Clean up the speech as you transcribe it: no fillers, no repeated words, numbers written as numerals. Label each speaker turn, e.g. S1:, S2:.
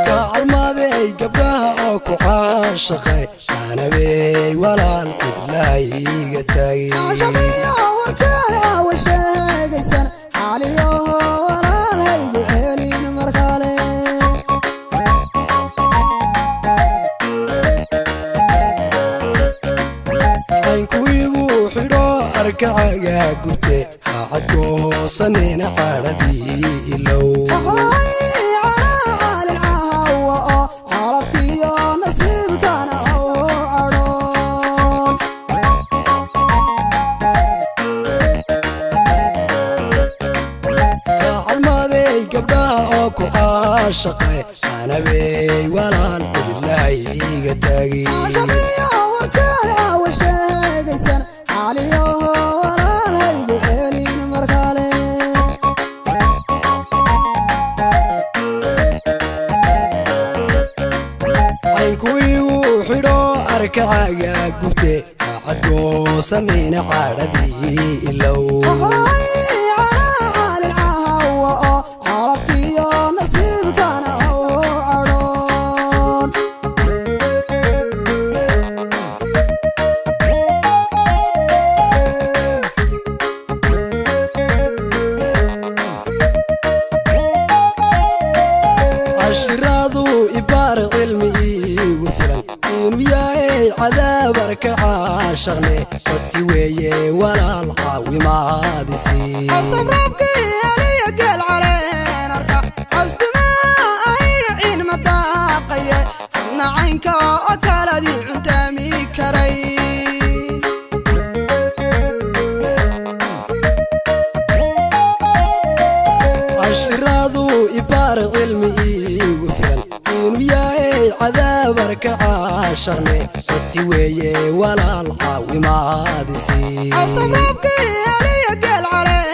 S1: Kacalmaday gabdhaha oo ku caashaqay, anabey walaal cidlaayiga taagay.
S2: Caashaqiyo warkaan caawa sheegaysan, xaaliyaho walaal haygu celin mar kale.
S1: Caynkuigu xidho arkacaga gubte, haacadkoosanina cadhadii ilow.
S2: Waxay calaa calin caawa oo calafkiyo nasiibkana u cadhoon.
S1: Kacalmaday gabdhaha oo ku caashaqay, anabey walaal cidlaayiga taagay.
S2: Caashaqiyo warkaan caawa sheegaysan, xaaliyaho walaal haygu celin mar kale.
S1: Caynkuigu xidho arkacaga gubte, haacadkoosanina cadhadii ilow.
S2: Waxay calaa calin caawa oo calafkiyo nasiibkana u cadhoon.
S1: Cashiraadu ibaar cilmi iigu filan inuu yahay cadaab arka caashaqne, codsi weeye walaal caawimaadisi.
S2: Cawsabraabkii heliya geel caleen arka, cawstimaa ahiyo ciin ma daaqaye, hadna caynka oo kaladii cuntaami karay.
S1: Cashiraadu ibaar cilmi iigu filan inuu yahay cadaab arka caashaqne, codsi weeye walaal caawimaadisi.
S2: Cawsabraabkii heliya geel caleen